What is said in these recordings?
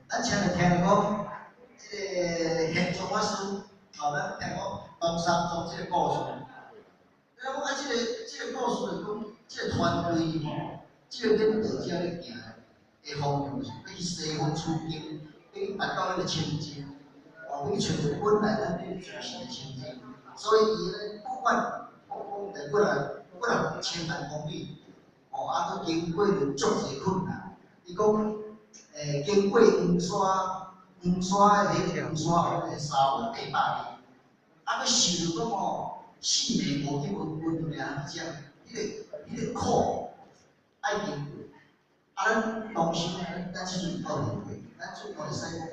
咱先來聽講，這個玄奘法師，吼，咱聽講唐三藏這個故事。咱講啊，這個故事是講，這個團隊吼，這個領導者咧行的方向是欲去西方取經，欲去達到彼個清淨，哦，欲去揣著本來咱這個自性的清淨。所以伊咧不管講講過來過來千萬公里，哦，啊，閣經過著足濟困難。伊講，經過黃沙，黃沙的彼個黃沙，彼個沙漠800里，啊，閣受著講吼，四面無敵無溫爾遮，彼個苦愛經過。啊，咱當時咱這陣有鬥過，咱出國會使講，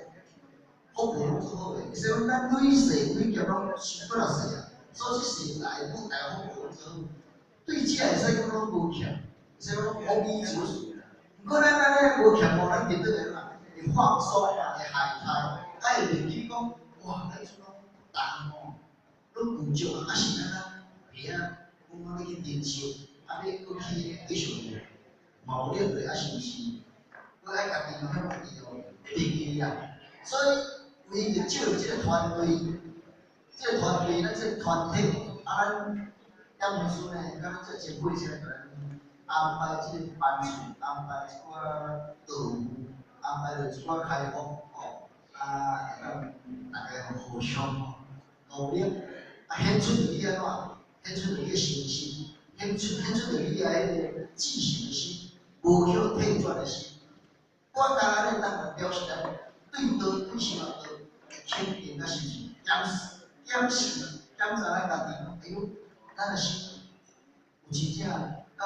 福報攏做好的，會使講咱累世累劫攏受過來世啊，所以這世來福大福報攏做好，對這會使講攏無欠，會使講攏豐衣足食。毋過咱按呢無欠無，咱佇倒來嘛，會放鬆，會害態，啊會袂記講，哇，咱這攏重吼，攏有足啊，啊是咱啊，佇遐講講欲去靈修，啊欲閣去繼續嘛無了落，啊是毋是？閣愛家己向家己哦，會袂記啊。所以為著借這個團隊，這個團隊，咱這個團體，啊，咱點牧師呢，佮咱這前輩這個安排這個班次，安排一寡導遊，安排著一寡開放，吼，啊，會當大家互相努力，啊，顯出著你按怎，顯出著你的誠心，顯出著你的彼個至誠的心，無許退轉的心。我當按呢當表示咱對道對什麼道肯定佮相信，檢視檢視檢查咱家己，哎喲，咱的心有真正佮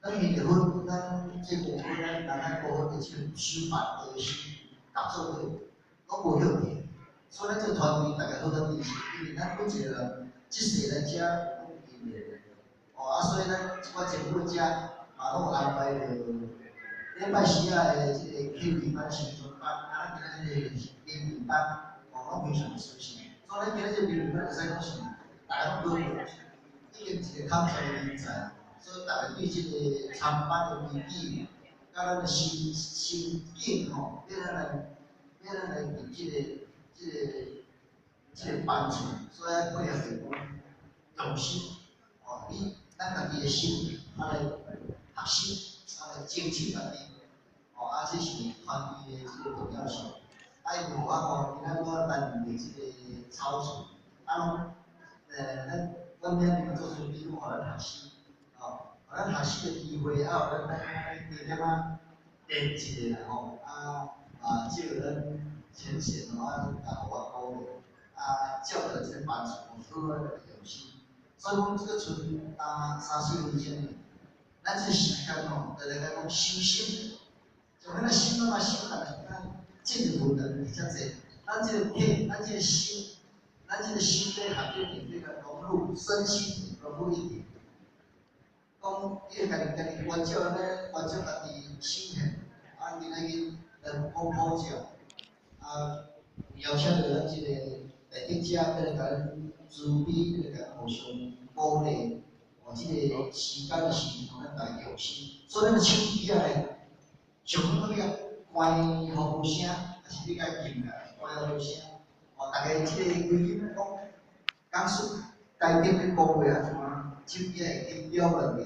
咱結著婚，咱這五婚，咱人咱過婚的這個守辦道的心，合做伙，攏無許退。所以咱這個團隊大家好好珍惜，因為咱每一個人這世來遮攏經歷，哦啊，所以咱這寡前輩遮嘛攏有安排著禮拜四仔的這個啟明班、新春班，啊，咱今仔這個靈命班，哦，攏非常的舒適。所以咱今仔這個靈命班會使講是大家攏好好，已經一個康才的人才，所以大家對這個參班的危機，佮咱的心心境吼，欲咱來佇這個班次，所以愛配合著講用心，哦，你咱家己的心，啊來學習，啊來精進家己，哦，啊這是團隊的這個重要性。啊，因為我吼，今仔我擔任的這個操事，啊攏，咱阮遐你們做出比攏予咱學習，哦，予咱學習的機會，啊，予咱來加點仔練一下啦吼，啊，啊，借咱淺顯吼，啊，來予我鼓勵，啊，照著這個班次吼，好好來用心。所以講，這個賰三三四年前，咱這個時間吼，就來講修心，像咱心啊嘛修來，咱進入問題遮濟，咱這個體，咱這個心，咱這個心咧合這定，這個融入身心融入一體。講你家己家己關照安尼，關照家己心現，啊，今仔日來講普照，啊，邀請著咱這個大德者，來共咱慈悲，來共咱互相鼓勵，哦，這個時間的時陣，咱大家用心。所以咱的手機仔咧，上好要關予無聲，抑是你共伊撳來關予無聲。哦，大家這個規矩講，講述台頂咧講話啊，怎啊，手機仔會緊擾亂的隔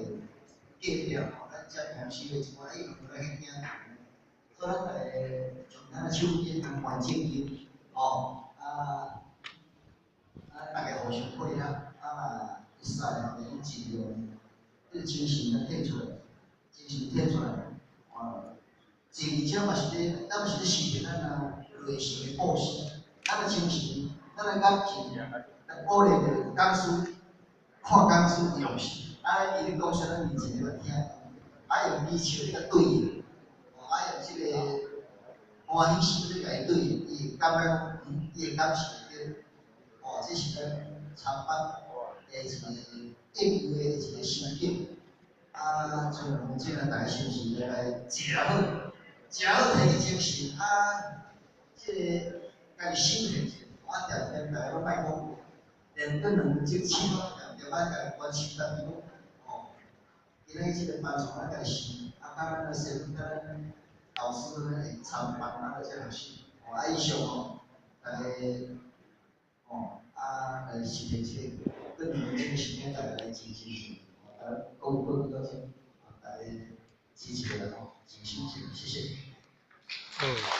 壁吼，咱遮同事的一寡哎，有來去聽。所以咱大家將咱的手機通關靜音，吼，啊，啊，大家互相配合，啊嘛會使吼，會用盡量這個精神來提出來，精神提出來，哦，而且嘛是咧，咱嘛是咧實踐咱啊內心的布施，咱的精神，咱的感情，來鼓勵著講師，看講師用心，啊，伊咧講啥，咱認真來聽，啊，用微笑咧共對應，哦，啊，用這個歡喜心咧共伊對應，伊會感覺講，伊會感受著，哦，這是咱參班的一個應有的一個心境。啊，像這個大家是毋是來食好，食好提起精神，啊，這個家己心現者，我定定大家攏莫講，連轉兩隻手，定定愛家己關心家己講，哦，今仔日這個班從咱家己想，啊，佮咱的師傅，佮咱老師來參觀咱這學生，吼，啊以上吼，大家吼，啊來實現這個更年輕的時間，大家來支持，啊，各位各位多謝，大家支持來吼，真謝謝，謝謝。嗯。